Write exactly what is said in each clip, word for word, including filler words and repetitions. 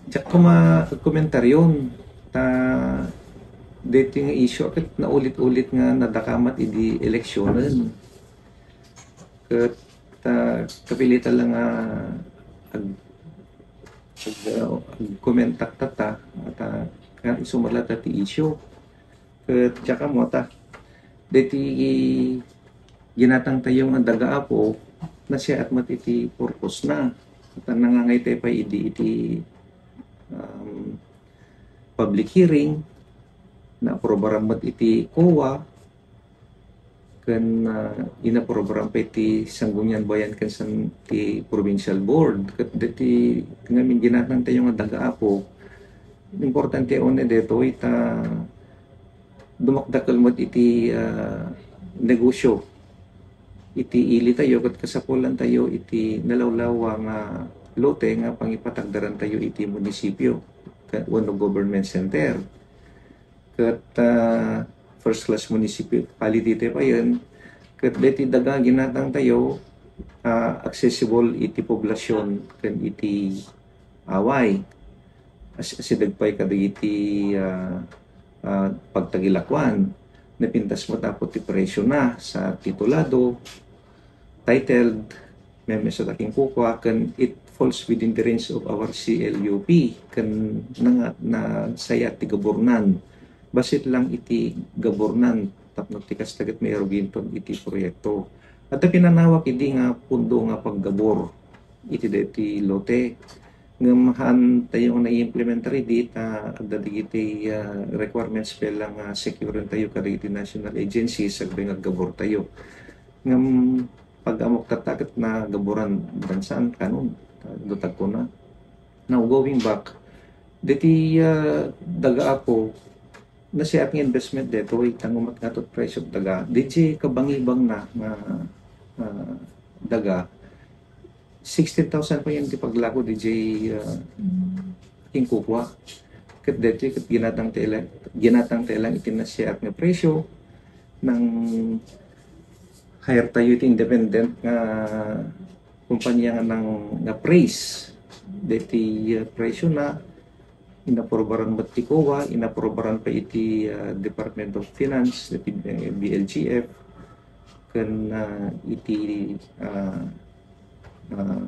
Diak koma komentaryon ta deti nga issue ket naulit-ulit nga nadakamat idi eleksionen. Ket, ah, kapilitan lang nga ag-, ag-, ah, agkomentak tata, at, ah, nga isu met latta ti issue. Ket diak ammo ta deti ginatangtayo nga daga, Apo, nasiaat met iti purpose na. Ket nangangaytay pay idi iti, um, public hearing, naaprobaran met iti COA, ken, ah, inaprobaran pay ti Sangguniang Bayan ken san-, ti Provincial Board. Ket deti ngamin ginatangtayo nga daga, Apo, importante unay detoy ta dumakdakkel met iti, ah, negosyo iti ilitayo ket kasapulantayo iti nalawlawa nga lote nga pangipatakderantayo iti munisipyo ken wenno government center. Ket, ah, first class municipality ti payen, ket deti daga ginatangtayo, ah, accessible iti poblasion ken iti away. As-, asideg pay kadagiti, ah, ah, pagtagilakuan. Napintas met, Apo, ti presyo na sa titulado, titled, memes a kinkukua, ken it falls within the range of our C L U P, ken nanga-, nasayaat ti gabornan. Bassit lang iti gabornan tapno ti kasta ket mairuginton iti proyekto. Adda pinanawak idi nga pundo nga paggabor iti deti lote. Ngem haantayo nga naiimplementar idi ta adda dagiti, ah, requirements pay lang nga securentayo kadagiti national agencies agpay nga aggabortayo. Ngem pag-ammok tatta ket nagaboran dan saan kanon, ah, dutagko na. Now, going back, deti, ah, daga, Apo, nasiaat nga investment detoy, ta no umat ngarud ti presyo ti daga, deti kabangibang na nga, ah, daga, sixteen thousand pa yan ti paglako deti, ah, kinkukua. Ket deti ket ginatangtayo lang, ginatangtayo lang iti nasiaat nga presyo, nang-hire tayo iti independent nga kompanya nga nang-appraise deti, ah, presyo na. Inaprobaran met ti COA, inaprobaran pa iti, ah, Department of Finance, iti, eh, B L G F, ken, ah, iti, ah, ah,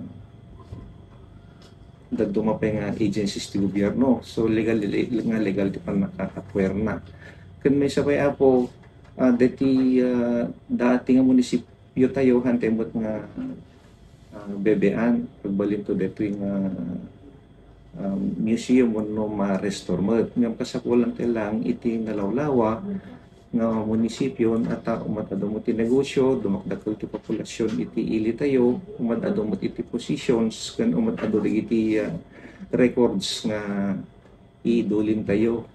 dadduma pay nga agencies ti gobierno. So, legal, le-, nga legal ti pannaka-acquire na. Ken maysa pay, Apo, ah, deti, ah, dati nga munisipyo tayo, haantayo met nga, ah, bebean, agbalin to detoy nga, um, museum wenno ma-restore met. Ngem kasapulantayo lang iti nalawlawa nga munisipyo, ta umat adu met ti negosyo, dumakdakkel ti populasion iti ilitayo, umat adu met iti positions, ken umat adu dagiti, ah, records nga idulintayo.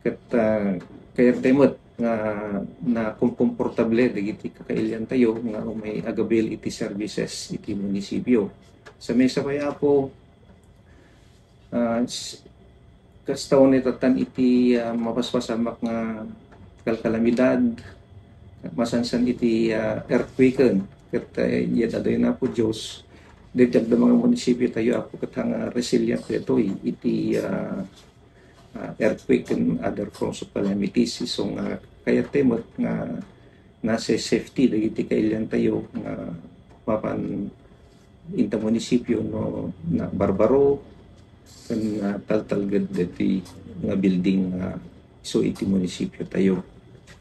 Ket, ah, kayatay met nga nakomkomportable dagiti kakailiantayo nga umay agabil iti services iti munisipyo. Sa maysa pay, Apo, ah, s-, kasta unay tattan iti, ah, mapaspasamak nga kalkalamidad, masansan iti, ah, earthquake-en. Ket, ah, iyat adayna, Apo Dios, daytoy agdama nga munisipyo tayo, Apo, ket nga resilient daytoy iti, ah, ah, earthquake and other forms of calamities. Isu nga kayatay met nga nasa safety dagiti kailiantayo nga mapan inta munisipyo no nabarbaro ken nataltalged deti nga building nga isu iti munisipyo tayo.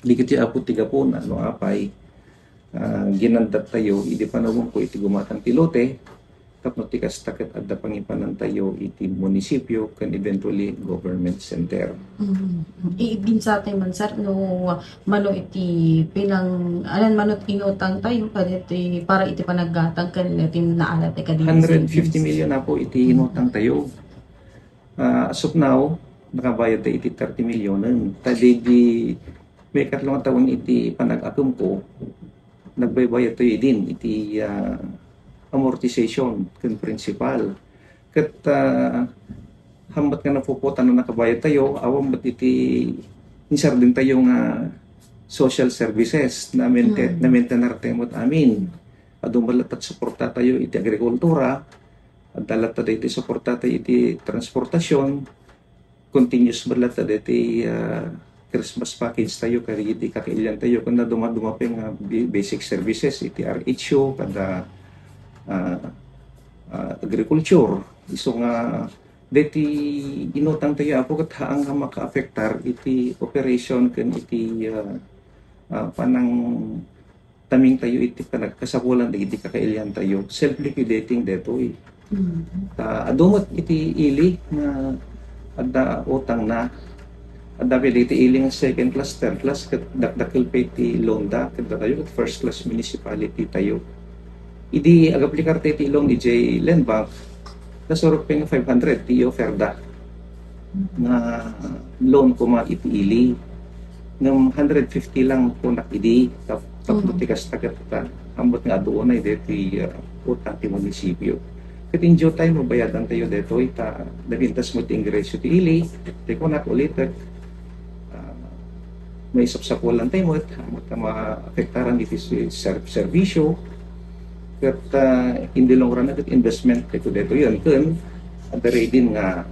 Dagiti, Apo, ti gapuna no apay, ah, ginandattayo idi panawenko iti gumatang ti lote, tapno ti kasta ket adda pangipanantayo iti munisipyo ken eventually government center. Mm. Idinsatay man, sir, no mano iti pinang-, anan mano ti inutangtayo kadagiti para iti panaggatang ken iti naalat kadagiti hundred fifty million, Apo, iti inutangtayo. Ah, as of now, nakabayad tayo iti thirty million. Ta di, di, maikatlo nga tawen iti panag-akemko, nagbaybayadtayo idin iti, ah, amortization ken principal. Ket, ah, hambat nga napuputan a nakabayadtayo, awan met iti insardengtayo nga social services, na-maintain-, Mm. na-maintainartayo met amin. Adu met latta ti suportatayo iti agrikultura, Adda latta daytoy suporta tayo iti transportasyon, continuous met latta daytoy, ah, Christmas package tayo kadagiti kakailian tayo, ken naduma-duma pay nga bi-, basic services iti R H U, kada, ah, ah, agriculture. Isu nga daytoy inutang tayo, Apo, ket haan nga makaapektar iti operation ken iti, ah, ah, panang taming tayo iti panagkasapulan dagiti kakailian tayo, self-liquidating daytoy. Mm. Ta, adu met iti ili nga adda utangna. Adda pay dagiti ili nga second class, third class, ket dakdakkel pay ti loan da, ket datayo ket first class municipality tayo. Idi agaplikar tayo ti loan idiay Land Bank, nasurok pay nga five hundred ti i-offer da nga loan koma iti ili. Ngem hundred fifty lang kunak idi, tap-, tapno Mm. ti kasta ket ta, ambot nga adu unay daytoy, ah, utang ti munisipyo. Ket in due time, mabayadan tayo daytoy, ta napintas met ti ingreso ti ili, ti kunak ulitek, ah, maisapsapulan tayo met, ammot nga maapektaran iti si-, ser-, serbisyo. Ket, ah, in the long run, ket investment tayo daytoy, ken adda ready nga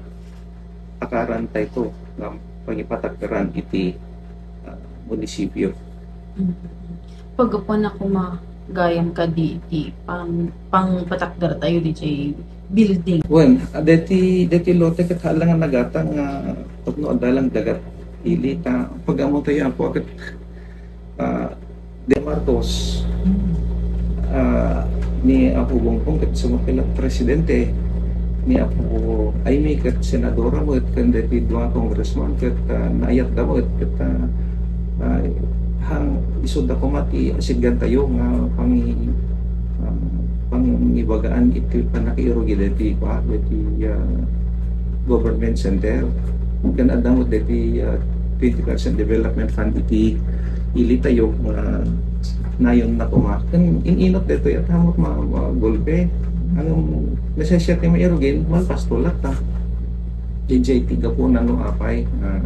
akaran tayo nga pangipatakderan iti, ah, munisipyo. Mm. Paggapuan a koma gayam kadi iti pang-, pangpatakder tayo diay building. Wen, ah, deti, deti lote ket haan lang nga nagatang nga tapno adda lang dagat ili ta pag-ammo tayo, Apo, ket, ah, De Marcos, ah, ni Apo Bongbong ket sumapil a presidente, ni Apo Imee ket senadora met, ken deti dua congressman ket, ah, naayatda met ket, ah, ah, hang isuda koma ti asidgan tayo nga pangi-, ah, pangibagaan iti pannakairugi deti, kua, deti, ah, government center. Ken adda met deti, ah, twenty percent development fund iti ili tayo nga nayon na koma. Ken in-inot detoy at hamot ma-, magulpe. Ngem nasaya ti mairugin, malpasto latta. Diay ti gapuna no apay, ah,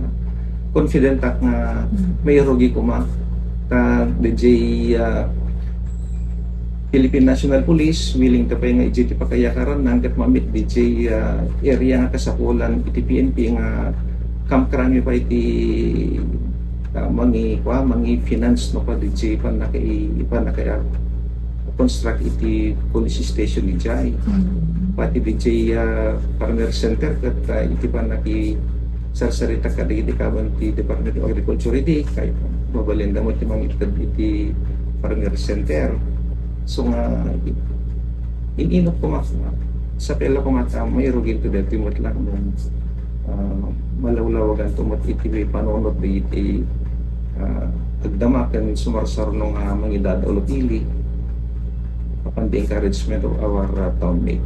confident ak nga mairugi koma. Ta diay, ah, Philippine National Police, willing ta pay nga idiay ti pakayakaranna, ket mamit diay, ah, area nga kasapulan iti P N P nga kamkrami pay ti, ah, mangi-, kua, mangi-finance no pa diay pannakai-, pannakai-, ah, construct iti police station idiay. Mm. Pati diay, ah, farmer center ket, ah, iti pannaki-, sarsarita kadagiti kaban ti Department of Agriculture idi, kay mabalinda met ti mangited iti farmer center. So nga, in-inot koma, sapay la koma ta mairuginto daytoy met lang no, ah, malawlawaganto met iti panunot dagiti, ah, agdama ken sumarsarno nga mangidadaul iti ili upon the encouragement of our, ah, townmate.